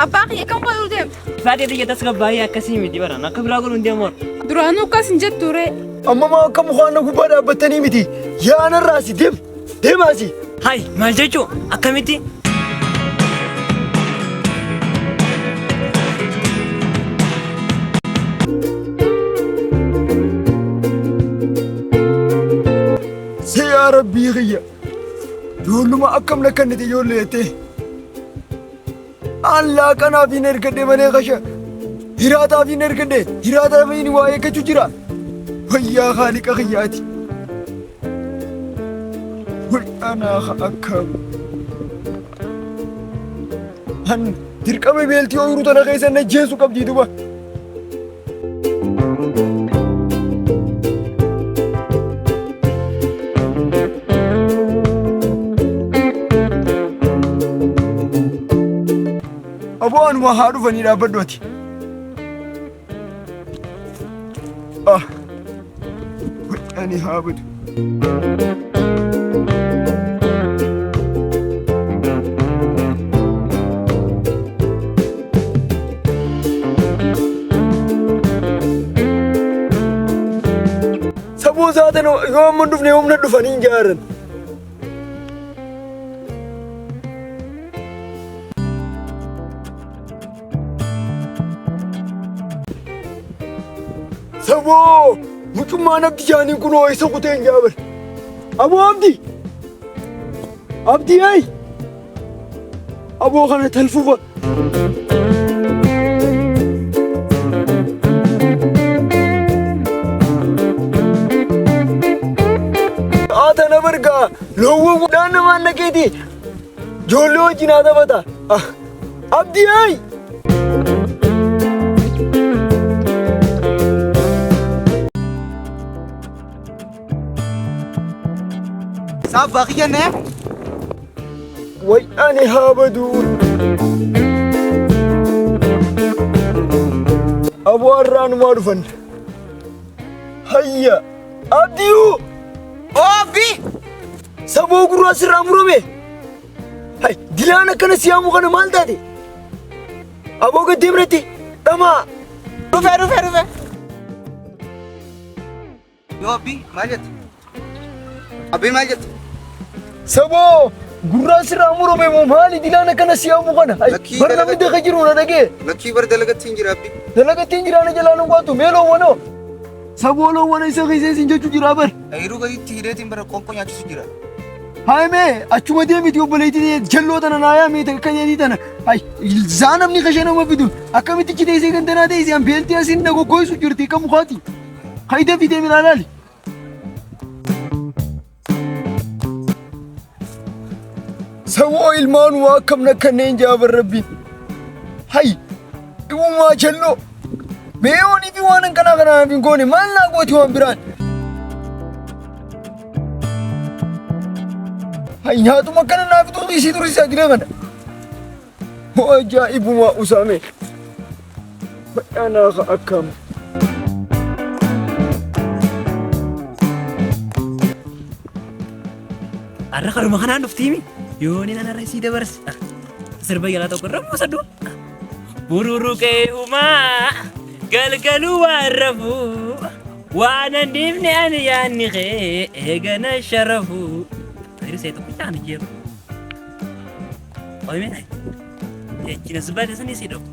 Abbaa kiyya kam godhuu deemta? Faatee xiyya tasgabbaa'ee akkasii miti baran akka biraa godhuun deemu. Duraanuu akkas hin jettu ree. Amma maa akka mukaan na gubbaa dhaabbattanii miti. Yaa narraasi deem. Deemaasi. Hai maal jechuu akkamitti? Si yaa rabbii kiyya. Ijoolluma akkam lakkannite ijoollee jettee. An laaqanaaf hin ergadhe malee kasha. Hiraataaf hin ergadhe. Hiraataaf hin waa eeggachuu jira. Wayyaa haaliqa kiyyaati. Way anaa ha akkam. An dirqama beeltii ooyiruu tana keessa na jeesu qabdii duba. Aboo anuma haa dhufanii dhaabbadhu ati. Ah, ani haa badu. Saboo saatan yoo amma hin dhufne humna dhufanii hin jaaran. Saboo mucummaan abdi jaaniin kun hoo isa kutee hin jaaban. Aboo abdi! Abdi ay! Aboo kana talfufa. Haata na bargaa loowwan dhaan namaan naqeeti. Ijoollee wajjin haa taphata. Abdii ay! Saaf kiyya nee? Way ani haa baduu. Aboo har'aanumaa dhufan. Hayya! Abdiyuu! Oobbi! Saboo gurraa sirraa murame. Hay dilaan akkana siyaamu kana maal taate? Aboo gad deemnatti dhamaa. Dhufe dhufe dhufe. Yoo abbii maal jettu? Abbii maal jettu? Saboo gurraa sirraa murame moo maali dilaan akkana siyaamu kana? Hay Lakkii bar namni dalaga- daka jiru na dhagee. Lakkii bar dalagatti hin jira abbii. Dalagatti hin jiraana jalaan hin baatu mee loowwanoo. Saboo loowwana isa keessa isin jechuu jira bar. Ayiruu gaditti hidheetiin bara qoonqoo nyaachisu jira. Haayimee achuma deemiti obboleettii jalloo tana naa yaamee akka jedhii tana. Hay zaa namni kashee nama fidu akkamitti ichi teessee gandanaa teessee an beeltii asiin na goggoisu jirti akka mukaati. Hayda fidee minaa laali. Saboo ilmaan waa akkam nakkanneen jaaban rabbiin. Hay dhibumaa jalloo. Mee yoonii fi waan hanqanaa kanaa hin goone maal naa gooti waan biraan. Hay nyaatuma akkana naa fixuu dhiisii tursiisaa jira kana. Hoo ajaa'ibumaa usaame. Badhaanaa ka akkam. Har'a karuma kanaan dhuftiimi. Yooni nan har'a sii dabarse. Sirba yaalaa tokko irra buusadhu. Bururuqee uumaa galgaluu waan rafuu waan an dhiifne ani yaanni kee eegana sharafuu. Ayiru see tokko caanu jeeru. Qoyme ejjina subaate sanii si dhufu.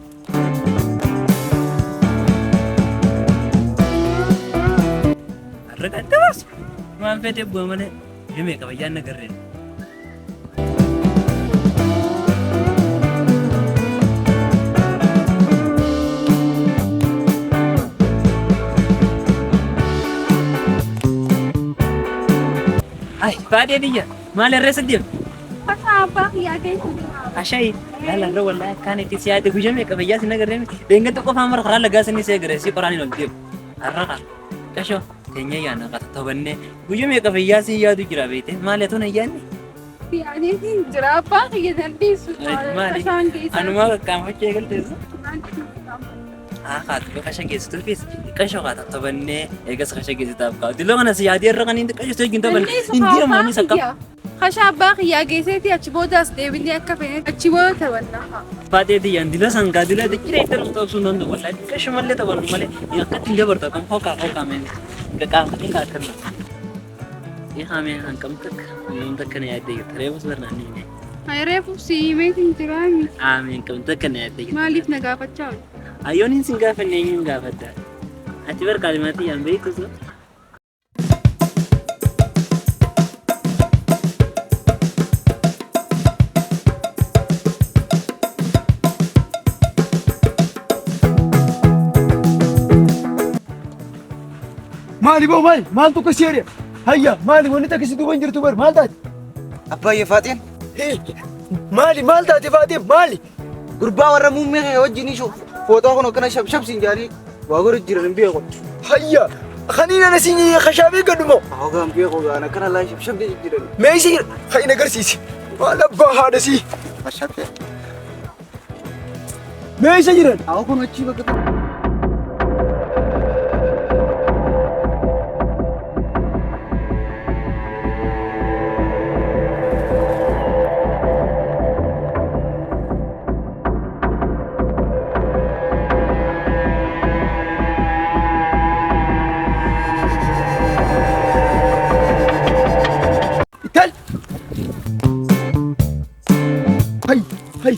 Har'a kan dabarsu waan fedhe bu'a malee himee qabayyaan nagarreen. Ay, baadiyyaa biyya maal irra isa deemu? Akka abbaa kiyyaa keessa jira. Ashayi, laala irra wallahi akkaan itti si yaade guyyaa meeqa bayyaa sin agarree miti. Deengatti qofaan mara karaa lagaa sinni si agarree si qoraan hin ol deemu. Har'a qara. Qashoo, teenya yaana qata tobannee guyyaa meeqa bayyaa si yaadu jira beekte maali atuun ayyaanni? Yaadeetiin jira abbaa kiyya dandeessu. Maali? Kashaan keessa. Anumaa qaqqaanfachuu eegalteessa. Haa kaatu kasha geessituufis qashoo kaata tobannee eegas kasha geessitaaf kaatu. Dilloo kana si yaadee irra kan inni qashoo si wajjin tobanne Dandeessu hin kaa deemu abbaa anis akka. kiyya. Kasha abbaa kiyyaa geesseeti achi booda as deebinee akka feene achi booda taphannaa. Faatee tiyyaan dila sangaa dila xiqqina itti nu qabsuu hin danda'u. Wallaahi xiqqaa mallee taphannu malee akkatti hin dabartu akkam hokaa hokaa mee qaqaafatiin kaakkanna. Ihaamee hanqam takka yoom takka na yaaddee jirta reefus barnaan ni hime. Ay reefu si himeetiin jiraami. Aameen kam takka na yaaddee jirta. Maaliif na gaafachaa oolta? Ayyoon hin sin gaafanne eenyuun gaafadda? Ati bar kaalimaa tiyyaan beektu sun. Maali boo maali? Maaltu akkasii ari'a? Hayya maali wanni takka si duuba hin jirtu bar maal taate? Abbaayye Faaxeen Maali maal taate Faaxee maali? Gurbaa warra muummee kee wajjin ishoo fooxaa kun akkana shab shabsiin jaanii waa godhu jiran hin beeku. Hayya kaniin ana siin kashaabee gadhumoo? Hoogaan beeku gaan akkana laa shab shabdee jiran. Meesii kan hin agarsiisi. Maal abbaa haadha sii? Kashabdee. Meesha jiran? Haa kun achii bakka tokko. Ital. Hay hay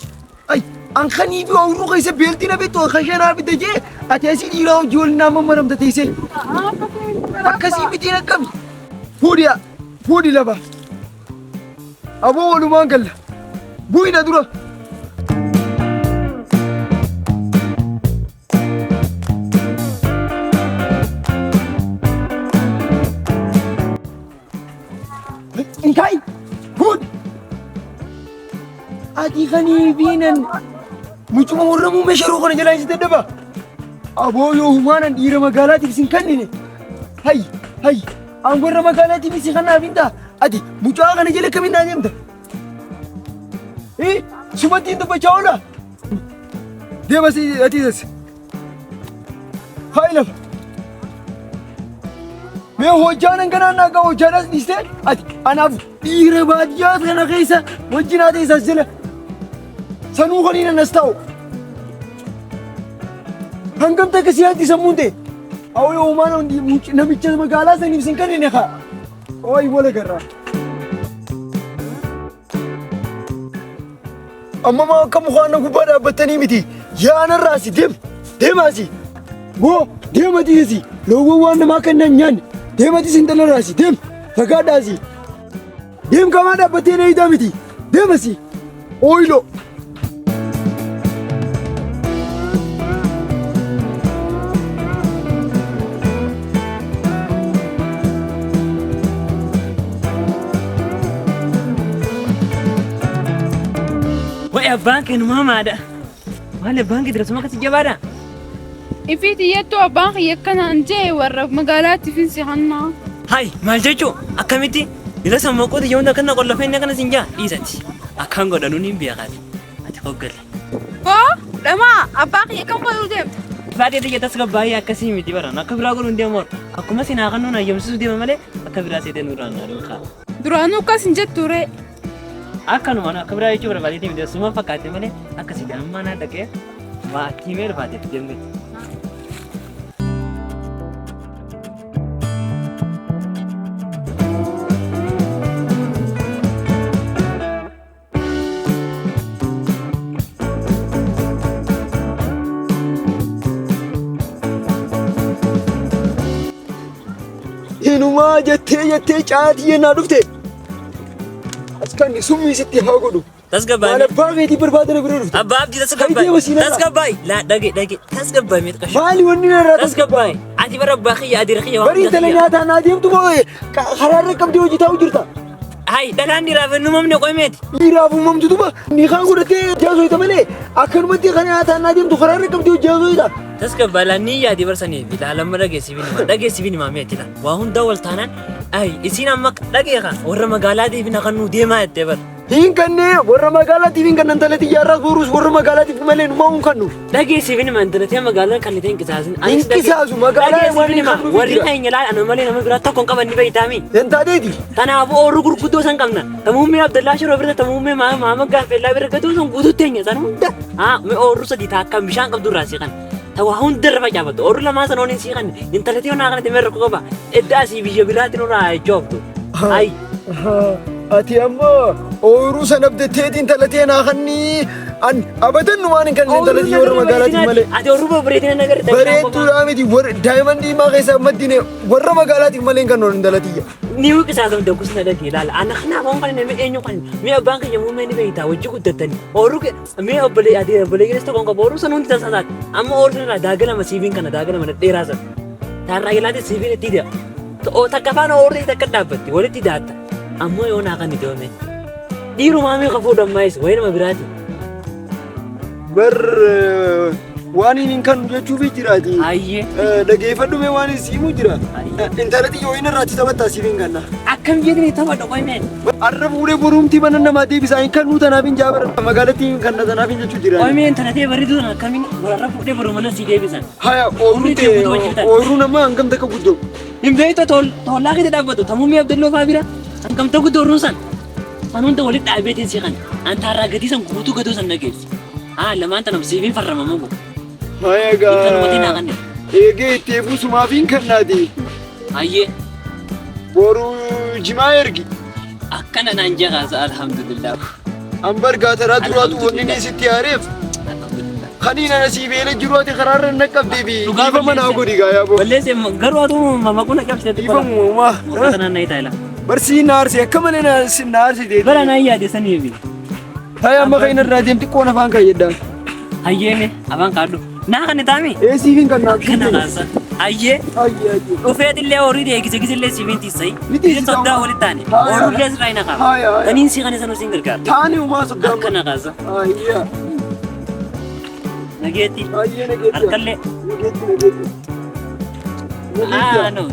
ay an kanii fi ooyiruu keessa beeltii na beektu kashanaa bita jee ati asii dhiiraa hojii waliin nama maramta teessee. Akkasii mitiin akkami? Fuudhi fuudhi lafa. Aboo walumaan galla. Bu'i na dura. Inkai! Fuudhi! Ati kanii fiinan mucuma warra muummee sharoo kana jalaa isin dadhaba. Aboo yoo humaanan dhiira magaalaatiif isin kennine. Hay hay an warra magaalaatiif isin kanaaf hin ta'a. Ati mucaa kana jala kamiin naa deemta? Sumatti hin dubbachaa oola. Deema si ati as. Hayi lafa. Mee hojjaan hanganaan naa ga'a hojjaanas dhiistee ati anaaf dhiira baadiyyaa kana keessa wajjin haa teessas jala. Sanuu kan hin as taa'u. Hangam takka si yaaddi sammuun ta'e. Awoo yoo uumaan namicha magaalaa saniif sin kennine haa. Ooyi wala garraa. Amma maa akka mukaan na gubbaa dhaabbattanii miti. Yaanarraa si deem. Deemaasi. Boo deematii si. Loowwan waan namaa kan hin nyaanne. Deematii si intalarraa si deem. Fagaadhaa si. Deem kamaa dhaabbattee na hiitaa miti. Deemasi. Ooyiloo. Waa'ee abbaan kee numaa maadha? Maali abbaan kee dirasuma akkasii jabaadha? Ifii tiyyattuu abbaan kiyya akkanaan jee warra magaalaatti finsi hannaa. Hai maal jechuu akkamitti dila sammuu qooti yoo hunda akkana qollofee inni akkana siin jaa dhiisati. Akkaan godhanuun hin beekaati. Ati hoggali. Boo dhamaa abbaa kiyya kam godhuu deemta? Faatee tiyya tasgabbaa'ee akkasii miti baran akka biraa godhuun deemu akkuma sinaa kan nuun hayyamsiisuu deema malee akka biraa seetee nurraan naa dhuunfaa. Duraanuu akkas hin jettu ree. Akkanuma akka biraa jechuu barbaadeeti miti suma fakkaate malee akkasii dammaa naa dhaqee waa achii mee dhufaateef jenne. Inumaa jettee jettee caatii yennaa dhufte. As kan summii sitti haa godhu. Tasgabbaa'e. Maal abbaa keetii barbaadana bira dhufte. Abbaa abdii tasgabbaa'e. Haitee wasiinarraa. Tasgabbaa'e. Laa dhage dhage tasgabbaa'e mee xiqqashu. Maali wanni narraa Tasgabbaa'e. Ati bara abbaa kiyya adeera kiyya waan Barii hunda intala kiyya. nyaataa naa deemtu moo karaarra qabdee hojii taa'u jirta. Hai dhalaan dhiiraaf hin uumamne qoymeeti. Dhiiraaf uumamtu duba ni kaan godhattee jaasoo malee akkanumatti kan nyaataa naa deemtu karaarra qabdee hojii jaasoo Tasgabbaa'e laa ni yaadi barsanii fi laa lamma dhageessiif hin himaa dhageessiif hin himaa meeti laa waa hundaa wal taanaan ay isiin amma dhageeka warra magaalaa deebina kan nuu deemaa jettee bara. Hin kannee warra magaalaatiif hin kannan intala xiyyaarraas boruus warra magaalaatiif malee numaa hin kannu. Dhageessiif hin mantalatee magaalaan kan hin qisaasin. Hin qisaasu magaalaa waan hin qabnuuf Warri jira. keenya laal ana malee nama biraa tokko hin qaban ni beeytaami. Dantaateeti. Kanaafuu oorru gurguddoo san qabna. Tamuummee Abdallaa Shiroo bira tamuummee Maama Gaafellaa bira gatuu san guutuutti eenyu san hunda. Haa mi oorru sadii taakka bishaan qabdu irraa siiqan. Tawaa hunda irra facaafattu. Oorru lamaan san ooniin siiqan. Intalatee onaa kanatti meerra qaba. Edda asii biyya biraatti nurraa joobtu. Ayi. Ati amma ooyiruu sana abdatteeti intala naa kannii an abadan numaan hin kanneen intala tiyya warra magaalaatiif malee. Ati oorru bareedina nagarta. Bareedduudhaa miti warra daa'imman diimaa keessaa maddine warra magaalaatiif malee hin kannoon intala tiyya. Ni qisaasam daggus na dhagee ilaala. Ana kanaaf waan kana namni eenyu kan mi'a abbaan kiyya muummee ni beektaa wajji guddatanii. Oorru mi'a obbolee ati obbolee keessa tokkoon qabu oorru san hundi tasasaati. Amma oorru sanarraa daagalama siibiin kana daagalama dhedheeraa sana. Taarraa ilaate siibiin itti hidha. Takka afaan oorru takka dhaabbatti walitti daatta. Ammoo yoo naa kan itti Dhiirumaa meeqa fuudhan maayis wayii nama biraati. Bar waan hin kannu jechuufi jiraati. Ayyee. Dhageeffadhu mee waan siimu jira. Intala xiyya wayiin irraatti taphattaa siif hin kanna. Akkam jedhanii taphadha qoymeen. Arra fuudhee borumtii mana namaa deebisaa hin kannuu tanaaf hin jaabara magaalatti hin kanna tanaaf hin jechuu jira. Qoymeen tana ta'e bareedu tana akkamiin warra fuudhee boru mana sii deebisan. Haya ooyiruu ta'e ooyiruu nama hangam takka guddoo. Hin beektu tollaa keessa dhaabbatu tamummee Abdalloo fa'aa bira hangam takka guddoo ooyiruu san. San hunda walitti dhaabeetiin si kan antaarraa gatii san guutuu gatuu san dhageessi. Haa lamaan tanam siif hin farramamu gu. Haya Intalumatti naa gaa. kanne. Eegee itti eebuu sumaaf hin kannaati. Ayyee. Boru jimaa ergi. Akkana naan jeqaasa alhamdulillah. Ambar gaataraa duraatu wanni inni sitti haareef. Alhamdulillah. Kaniin ana sii beela jiru ati karaarra hin dhaqqabdee fi Dhugaa dhiifama naa godhi gaa yaaboo. Balleesse garuu atuu mamaquna cabsite Dhiifama uumaa. Murta tanaan na itaala. Barsii na aarse akka malee na aarse deeti. Bara naan yaade saniifi. Haya amma kan inni irraa deemti qoon afaan kayyadhaan. Hayyeeme afaan kaadhu. Naa kan taami. Ee siif hin kannaaf. Akkana kaasa. Hayyee. Hayyee hayyee. Dhufeetillee horii deegise gisillee siif hin tiisai. Ni tiisisa. Soddaa walitti taane. Haaya. Horuullee asirraa hin haqaama. Haaya, haaya. Taniin sii kana sanuu siin gargaara. Taani uumaa soddaan. Akkana kaasa. Hayyee. Nageetti. Hayyee nageetti. Harkallee. Nageetti nageetti. Nageetti. Ah no.